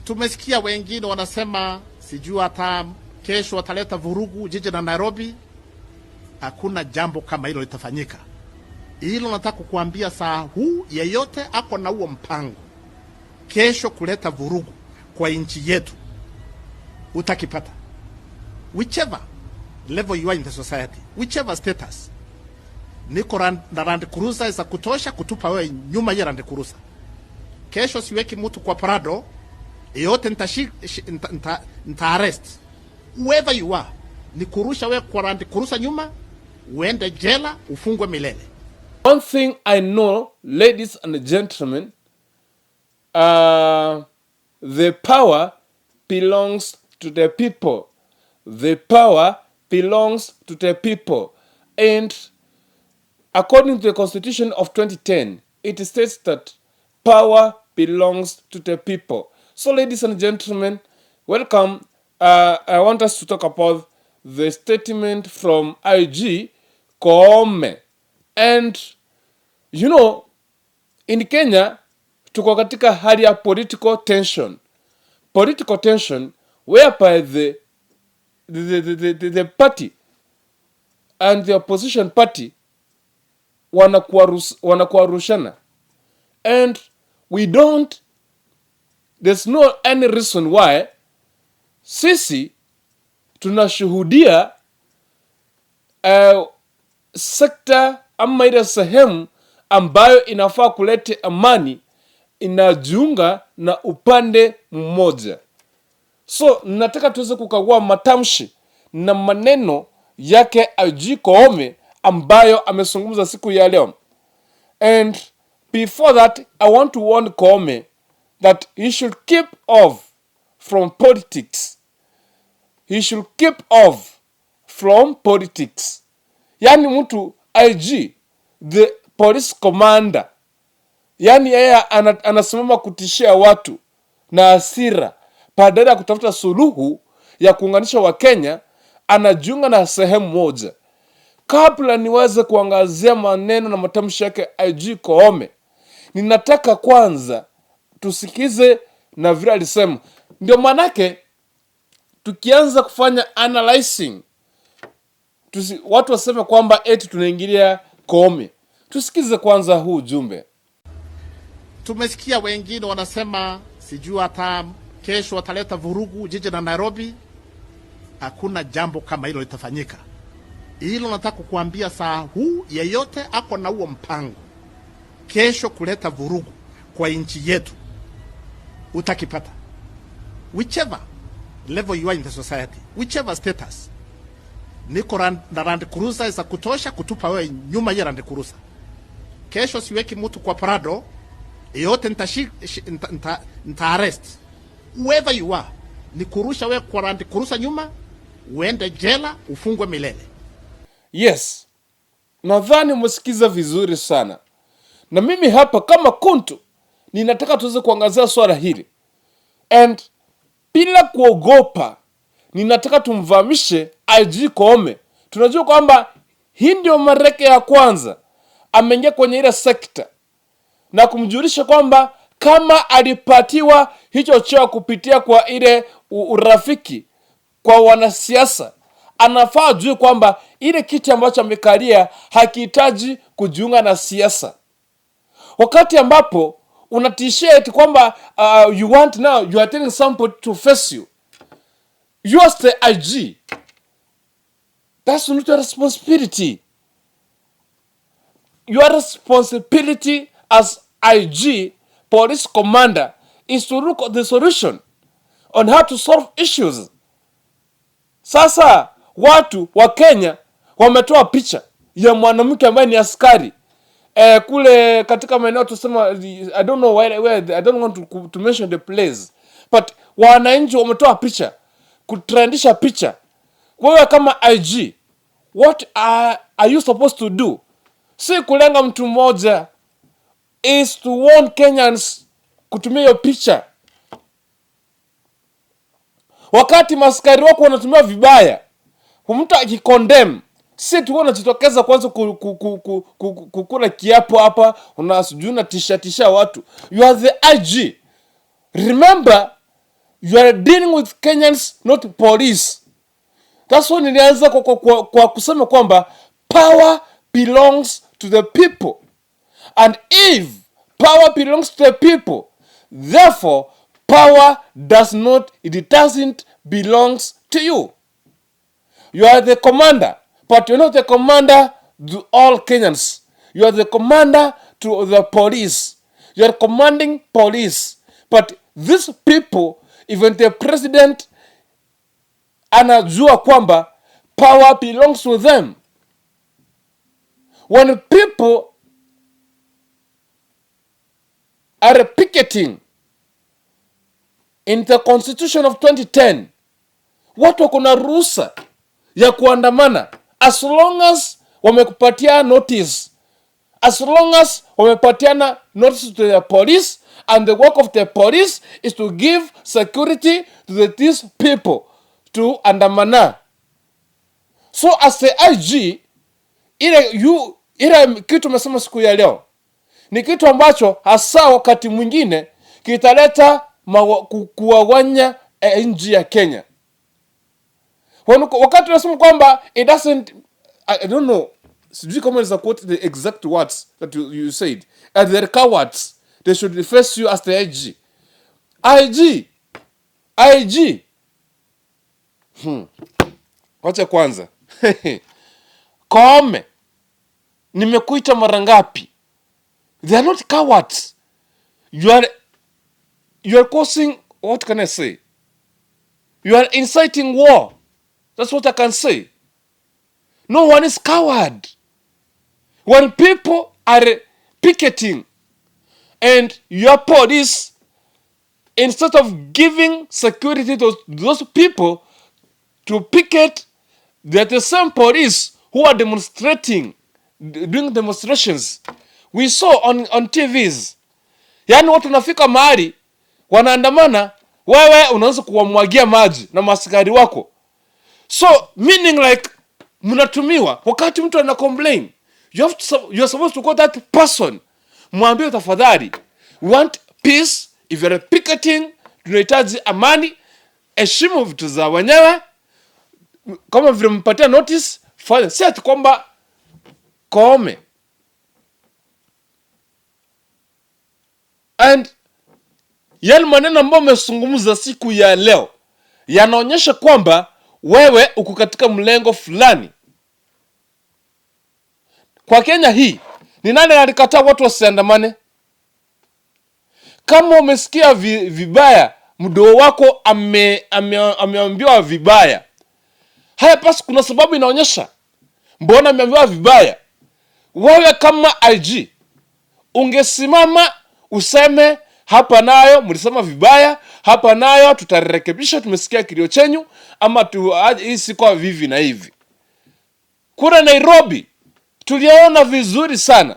Tumesikia wengine wanasema sijui hata kesho wataleta vurugu jiji la Nairobi. Hakuna jambo kama hilo litafanyika. Hilo nataka kukuambia saa huu, yeyote ako na huo mpango kesho kuleta vurugu kwa nchi yetu utakipata, whichever level you are in the society, whichever status. Niko na Land Cruiser za kutosha kutupa wewe nyuma ya Land Cruiser. Kesho siweki mtu kwa Prado yote nita arrest whoever you are, ni kurusha wewe kwa Land Cruiser nyuma, uende jela ufungwe milele. One thing I know, ladies and gentlemen, the power belongs to the people. The power belongs to the people. And according to the Constitution of 2010, it states that power belongs to the people. So, ladies and gentlemen, welcome. I want us to talk about the statement from IG Koome. And in Kenya tuko katika hali ya political tension. Political tension whereby the party and the opposition party wanakuarushana, and we don't there's no any reason why sisi tunashuhudia sekta ama ile sehemu ambayo inafaa kuleta amani inajiunga na upande mmoja. So nataka tuweze kukagua matamshi na maneno yake IG Koome ambayo amezungumza siku ya leo. And before that, I want to warn Koome that he should keep off from politics. He should keep off from politics. Yani mtu IG, the police commander, yani yeye anasimama kutishia watu na hasira badala ya kutafuta suluhu ya kuunganisha Wakenya, anajiunga na sehemu moja. Kabla niweze kuangazia maneno na matamshi yake IG Koome, ninataka kwanza tusikize na vile alisema. Ndio maanake tukianza kufanya analyzing watu waseme kwamba eti tunaingilia Koome. Tusikize kwanza huu ujumbe. Tumesikia wengine wanasema sijui hata kesho wataleta vurugu jiji la Nairobi. Hakuna jambo kama hilo litafanyika. Hilo nataka kukuambia saa huu, yeyote ako na huo mpango kesho kuleta vurugu kwa nchi yetu utakipata, whichever level you are in the society, whichever status. Niko na Land Cruiser za kutosha kutupa wewe nyuma ya Land Cruiser. Kesho siweki mtu kwa Prado yote nita arrest whoever you are, ni kurusha wewe kwa Land Cruiser nyuma, uende jela ufungwe milele. Yes, nadhani umesikiza vizuri sana, na mimi hapa kama Kuntu ninataka tuweze kuangazia swala hili and bila kuogopa, ninataka tumvamishe IG Koome. Tunajua kwamba hii ndio mara yake ya kwanza ameingia kwenye ile sekta na kumjulisha kwamba kama alipatiwa hicho cheo kupitia kwa ile urafiki kwa wanasiasa, anafaa ajue kwamba ile kiti ambacho amekalia hakihitaji kujiunga na siasa. Wakati ambapo unatishia eti kwamba you want now you are telling somebody to face you, you are the IG, that's not your responsibility. Your responsibility as IG police commander is to look at the solution on how to solve issues. Sasa watu wa Kenya wametoa picha ya mwanamke ambaye ni askari kule katika maeneo tusema, I don't know where I don't want to mention the place, but wananchi wametoa picha kutrendisha picha. Wewe kama IG, what are you supposed to do? Si kulenga mtu mmoja, is to warn Kenyans kutumia hiyo picha wakati maskari wako wanatumia vibaya, mtu akicondemn, si tu unajitokeza kwanza kukula kiapo hapa, una sijui unatisha tisha watu. You are the IG. Remember You are dealing with Kenyans, not police. That's why nilianza kwa kusema kwamba power belongs to the people, and if power belongs to the people, therefore power does not, it doesn't belongs to you. You are the commander, but you're not the commander to all Kenyans. You are the commander to the police. You are commanding police, but these people, even the president anajua kwamba power belongs to them. When people are picketing, in the constitution of 2010, watu wako na ruhusa ya kuandamana as long as wamekupatia notice, as long as wamepatiana notice to the police, and the work of the police is to give security to these people to andamana. So as the IG, ile kitu umesema siku ya leo ni kitu ambacho hasa wakati mwingine kitaleta kuwawanya nchi ya Kenya. Wakati unasema kwamba it doesn't, I don't know, sijui kama naweza quote the exact words that you said, and they're cowards, they should face you as the IG. IG, IG. Wacha kwanza. Koome, nimekuita mara ngapi? They are not cowards. You are causing, what can I say? You are inciting war. That's what I can say. No one is coward. When people are picketing and your police, instead of giving security to those people to picket, they're the same police who are demonstrating, doing demonstrations. We saw on TVs. Yaani watu wanafika mahali wanaandamana, wewe unaanza kuwamwagia maji na maaskari wako. So meaning like mnatumiwa. Wakati mtu ana complain, you are supposed to call that person, mwambie, "Tafadhali, we want peace. If you are picketing, tunahitaji amani, heshimu vitu za wenyewe kama vile mpatia notice, fanya." Si ati kwamba Koome and yale maneno ambayo umezungumza siku ya leo yanaonyesha kwamba wewe uko katika mlengo fulani. Kwa Kenya hii, ni nani alikataa watu wasiandamane? Kama umesikia vibaya, mdogo wako ameambiwa vibaya, haya basi, kuna sababu inaonyesha mbona ameambiwa vibaya. Wewe kama IG ungesimama useme, "Hapa nayo mlisema vibaya, hapa nayo tutarekebisha, tumesikia kilio chenyu, ama tu hii si kwa vivi na hivi." Kule Nairobi tuliona vizuri sana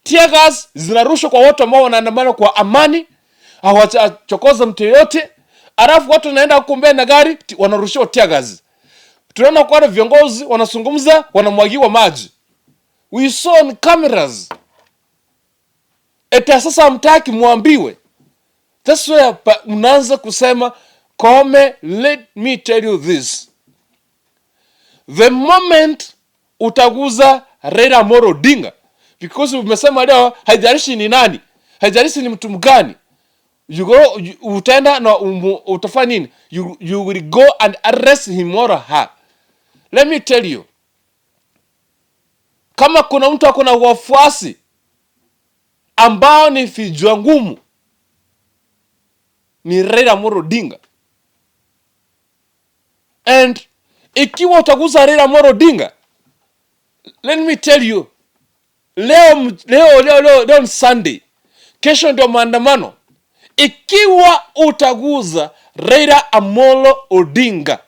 tear gas zinarushwa kwa watu ambao wanaandamana kwa amani, hawachokoza mtu yeyote, alafu watu wanaenda huko mbele na gari wanarushiwa tear gas. Tunaona kwa viongozi wanazungumza, wanamwagiwa maji. We saw on cameras. Eti sasa hamtaki mwambiwe. That's why mnaanza kusema. Koome, let me tell you this. The moment utaguza Raila Amolo Odinga, because umesema leo haijalishi ni nani, haijalishi ni mtu mgani, utaenda na utafanya nini? You will go and arrest him or her. Let me tell you, kama kuna mtu ako na wafuasi ambao ni vichwa ngumu ni Raila Amolo Odinga. And ikiwa utagusa Raila Amolo Odinga, let me tell you, leo ni Sunday, kesho ndio maandamano. Ikiwa utaguza Raila Amolo Odinga,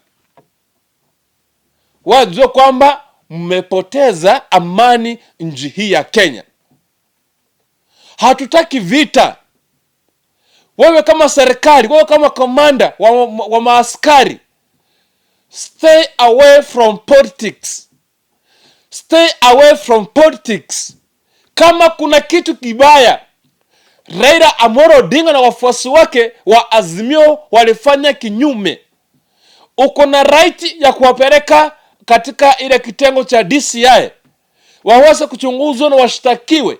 wajua kwamba mmepoteza amani nchi hii ya Kenya. Hatutaki vita. Wewe kama serikali, wewe kama komanda wa maaskari, stay away from politics. Stay away from politics. Kama kuna kitu kibaya Raila Amolo Odinga na wafuasi wake wa Azimio walifanya kinyume. Uko na right ya kuwapeleka katika ile kitengo cha DCI waweze kuchunguzwa na washtakiwe,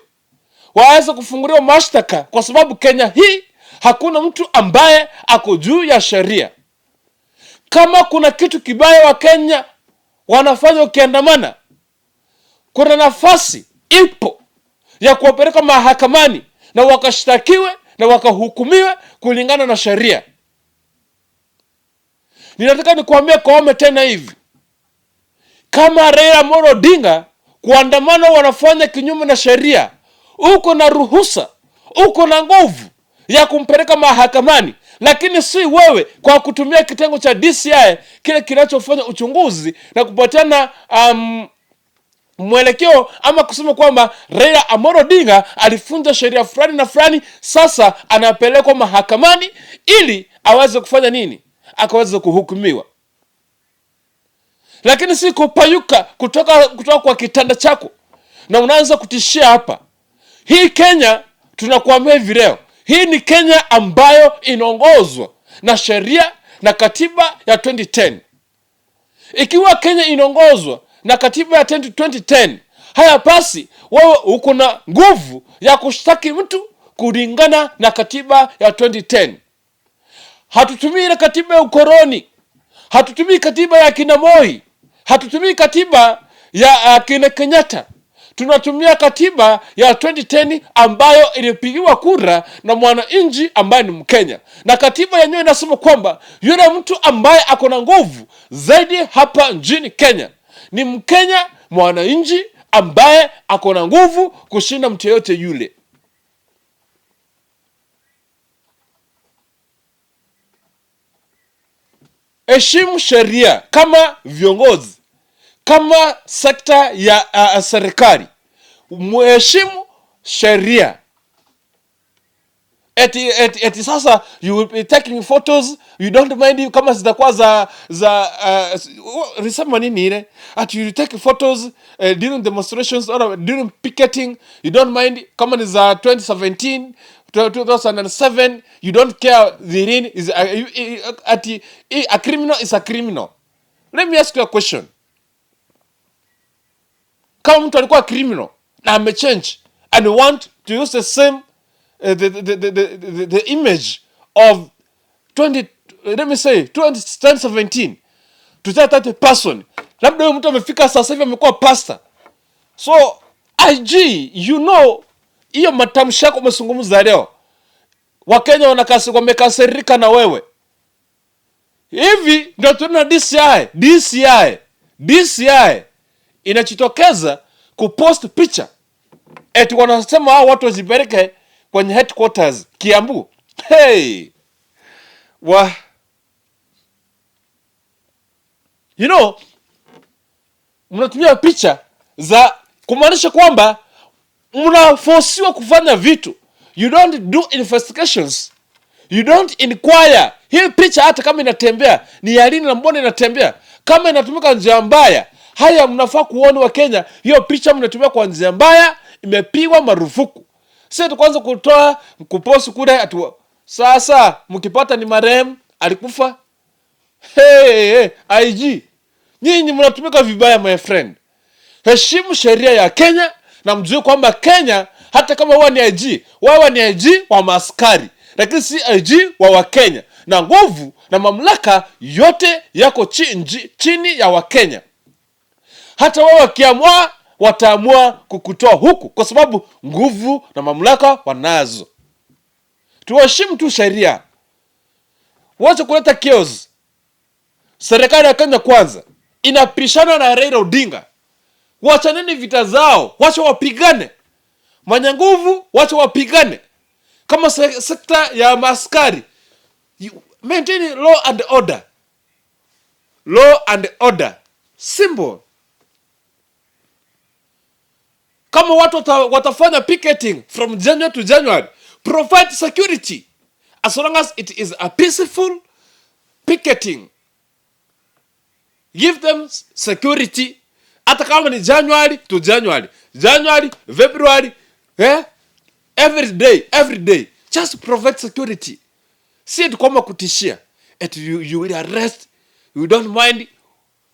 waweze kufunguliwa mashtaka, kwa sababu Kenya hii hakuna mtu ambaye ako juu ya sheria. Kama kuna kitu kibaya Wakenya wanafanya ukiandamana, kuna nafasi ipo ya kuwapeleka mahakamani na wakashtakiwe na wakahukumiwe kulingana na sheria. Ninataka nikuambie Koome tena hivi, kama Raila Amolo Odinga kuandamana wanafanya kinyume na sheria, uko na ruhusa, uko na nguvu ya kumpeleka mahakamani, lakini si wewe kwa kutumia kitengo cha DCI kile kinachofanya uchunguzi na kupatiana mwelekeo ama kusema kwamba Raila Amolo Odinga alivunja sheria fulani na fulani, sasa anapelekwa mahakamani ili aweze kufanya nini? Akaweze kuhukumiwa, lakini si kupayuka kutoka kwa kitanda chako na unaanza kutishia hapa. Hii Kenya tunakuambia hivi leo, hii ni Kenya ambayo inaongozwa na sheria na katiba ya 2010. Ikiwa Kenya inaongozwa na katiba ya 2010, haya basi wewe uko na nguvu ya kushtaki mtu kulingana na katiba ya 2010. Hatutumii ile katiba ya ukoloni, hatutumii katiba ya kina Moi, hatutumii katiba ya kina Kenyatta. Tunatumia katiba ya 2010 ambayo ilipigiwa kura na mwananchi ambaye ni Mkenya, na katiba yenyewe inasema kwamba yule mtu ambaye ako na nguvu zaidi hapa nchini Kenya ni Mkenya mwananchi ambaye ako na nguvu kushinda mtu yeyote yule. Heshimu sheria kama viongozi, kama sekta ya serikali, muheshimu sheria. Eti sasa you will be taking photos, you don't mind kama zitakuwa za risema nini ile, ati you take photos during demonstrations or during picketing, you don't mind kama ni za 2017, 2007, you don't care. The rain is ati a criminal is a criminal. Let me ask you a question. Kama mtu alikuwa criminal na amechange and want to use the same the image of 20, let me say 20, 2017 to tell that person, labda huyo mtu amefika sasa hivi amekuwa pastor. So IG, you know hiyo matamshi yako umezungumza leo, Wakenya wamekasirika na wewe. Hivi ndio tuna DCI. DCI, DCI inajitokeza kupost picha eti wanasema hao watu wasipeleke kwenye headquarters Kiambu. Hey, wa you know, mnatumia picha za kumaanisha kwamba mnafosiwa kufanya vitu. You don't do investigations, you don't inquire. Hii picha hata kama inatembea ni ya lini na mbona inatembea, kama inatumika njia mbaya, haya mnafaa kuona Wakenya, hiyo picha mnatumia kwa njia mbaya, imepigwa marufuku. Sio tu kwanza kutoa kupost kule ati sasa mkipata ni marehemu alikufa. Hey, hey, IG, nyinyi mnatumika vibaya my friend. Heshimu sheria ya Kenya na mjue kwamba Kenya, hata kama wewe ni IG, wewe ni IG wa maaskari, lakini si IG wa Wakenya, na nguvu na mamlaka yote yako chini ya Wakenya. Hata wao wakiamua, wataamua kukutoa huku, kwa sababu nguvu na mamlaka wanazo. Tuheshimu tu sheria, wacha kuleta chaos. Serikali ya Kenya Kwanza inapishana na Raila Odinga. Wachaneni vita zao, wacha wapigane. Mwenye nguvu, wacha wapigane. Kama sekta ya maaskari, you maintain law and order, law and order, simple. Kama watu watafanya picketing from January to January, provide security as long as it is a peaceful picketing, give them security. Hata kama ni January to January, January, February, Every day, every day, just provide security. Si eti kwamba kutishia eti you will arrest, you don't mind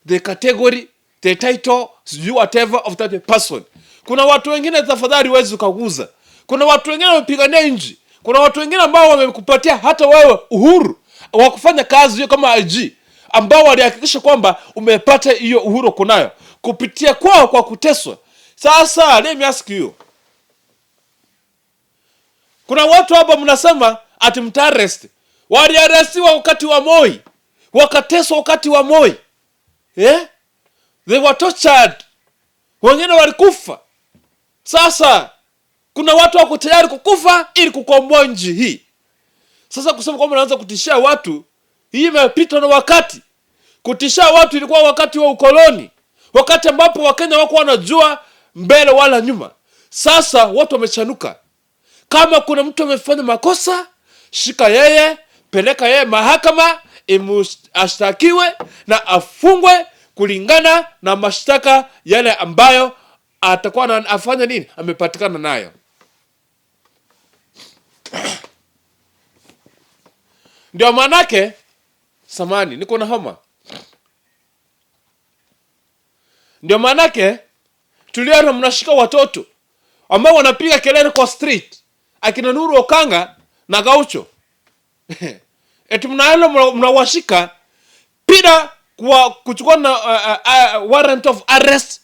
the category, the title, sijui whatever of that person. Kuna watu wengine tafadhali huwezi ukaguza. Kuna watu wengine wamepigania nchi. Kuna watu wengine ambao wamekupatia hata wewe uhuru wa kufanya kazi hiyo kama IG, ambao walihakikisha kwamba umepata hiyo uhuru kunayo kupitia kwao kwa kuteswa. Sasa let me ask you, kuna watu hapa mnasema ati mtaarrest. Waliarrestiwa wakati wa Moi, wakateswa wakati wa Moi, eh? They were tortured, wengine walikufa. Sasa kuna watu wako tayari kukufa ili kukomboa nchi hii. Sasa kusema kwamba naanza kutishia watu, hii imepitwa na wakati. Kutishia watu ilikuwa wakati wa ukoloni, wakati ambapo Wakenya wako wanajua mbele wala nyuma. Sasa watu wamechanuka. Kama kuna mtu amefanya makosa, shika yeye, peleka yeye mahakama, ashtakiwe na afungwe kulingana na mashtaka yale ambayo atakuwa afanya nini, amepatikana nayo. Ndio maanake, samani, niko na homa. Ndio maanake tuliona mnashika watoto ambao wanapiga kelele kwa street, akina Nuru Okanga na Gaucho eti mnaenda mnawashika bila kwa kuchukua na warrant of arrest.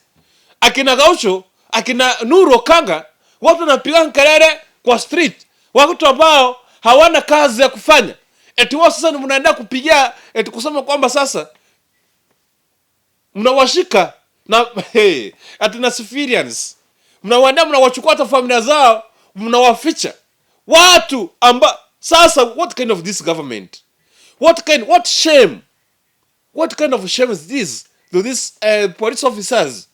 Akina Gaucho, akina Nuru Okanga, watu wanapiga kelele kwa street, watu ambao hawana kazi ya kufanya. Eti wao sasa mnaenda kupigia eti kusema kwamba sasa mnawashika na hey, ati na civilians mnawaendea, mnawachukua hata familia zao mnawaficha watu amba. Sasa what kind of this government, what shame, what kind of shame is this to these police officers?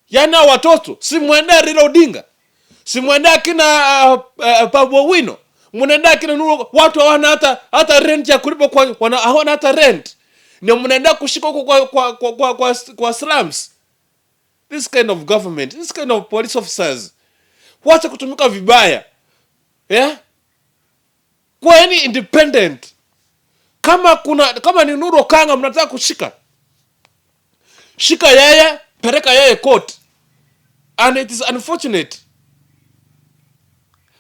Yani hao watoto si mwendea Raila Odinga, si mwendea akina Babu Owino, mnaendea akina Nuru, watu hawana hata rent ya kulipa kwa hawana hata rent, ndio mnaendea kushika huko kwa slums. This kind of government, this kind of police officers, wacha kutumika vibaya, yeah? Kuweni independent. Kama ni Nuru Okanga mnataka kushika, shika yeye, peleka yeye court. And it is unfortunate,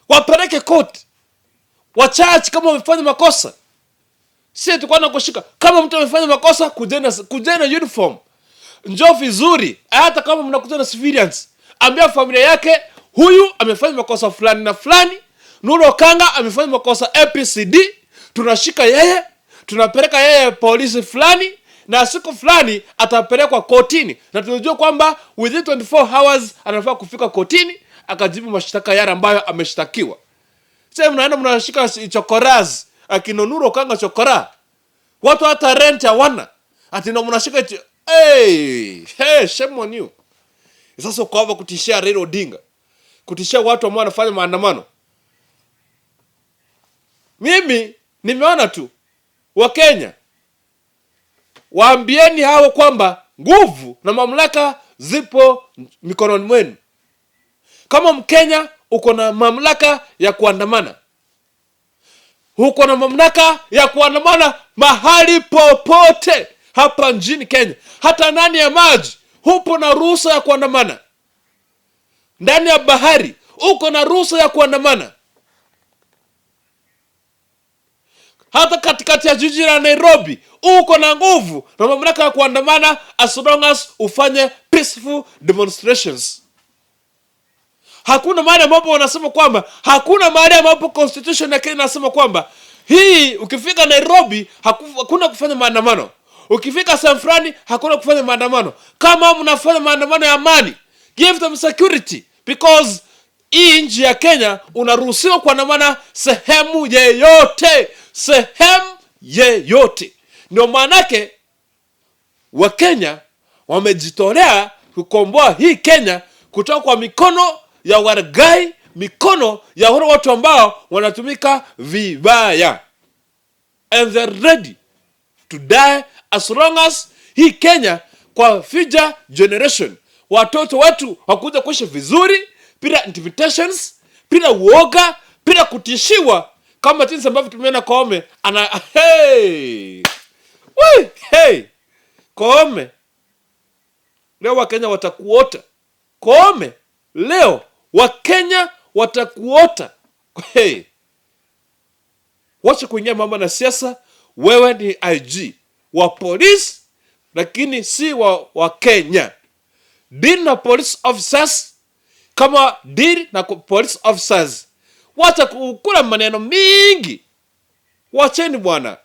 wapeleke court, wacharge kama wamefanya makosa. Si tulikuwa na kushika kama mtu amefanya makosa, kujena uniform, njoo vizuri. Hata kama mnakuja na civilians, ambia familia yake huyu amefanya makosa fulani na fulani. Nuru Okanga amefanya makosa ABCD, tunashika yeye, tunapeleka yeye polisi fulani, na siku fulani atapelekwa kotini, na tunajua kwamba within 24 hours anafaa kufika kotini akajibu mashtaka yale ambayo ameshtakiwa. Sasa mnaenda mnashika chokoraz, akina Nuru Okanga chokora, watu hata rent hawana, ati ndo mnashika hey, hey, shame on you. Sasa uko hapa kutishia Raila Odinga, kutishia watu ambao wanafanya maandamano. Mimi nimeona tu Wakenya, waambieni hao kwamba nguvu na mamlaka zipo mikononi mwenu. Kama Mkenya uko na mamlaka ya kuandamana, uko na mamlaka ya kuandamana mahali popote hapa nchini Kenya, hata ndani ya maji hupo na ruhusa ya kuandamana, ndani ya bahari uko na ruhusa ya kuandamana, hata katikati ya jiji la Nairobi uko na nguvu na mamlaka ya kuandamana, as long as ufanye peaceful demonstrations. Hakuna mahali ambapo wanasema kwamba, hakuna mahali ambapo constitution ya Kenya inasema kwamba hii ukifika Nairobi hakuna kufanya maandamano, ukifika sehemu fulani hakuna kufanya maandamano. Kama mnafanya maandamano ya amani, give them security, because hii nchi ya Kenya unaruhusiwa kuandamana sehemu yeyote, sehemu yeyote. Ndio maanake Wakenya wamejitolea kukomboa hii Kenya kutoka kwa mikono ya waragai, mikono ya wale watu ambao wanatumika vibaya, and they're ready to die as long as hii Kenya kwa future generation, watoto wetu wakuja kuishi vizuri bila intimidations, bila uoga, bila kutishiwa, kama jinsi ambavyo tumeona Koome ana hey! Wee! Hey! Koome, leo Wakenya watakuota. Koome, leo Wakenya watakuota. Hey! Wacha kuingia mambo na siasa. Wewe ni IG wa polisi, lakini si wa Kenya. Deal na police officers kama deal na police officers. Wacha kukula maneno mingi, wacheni bwana.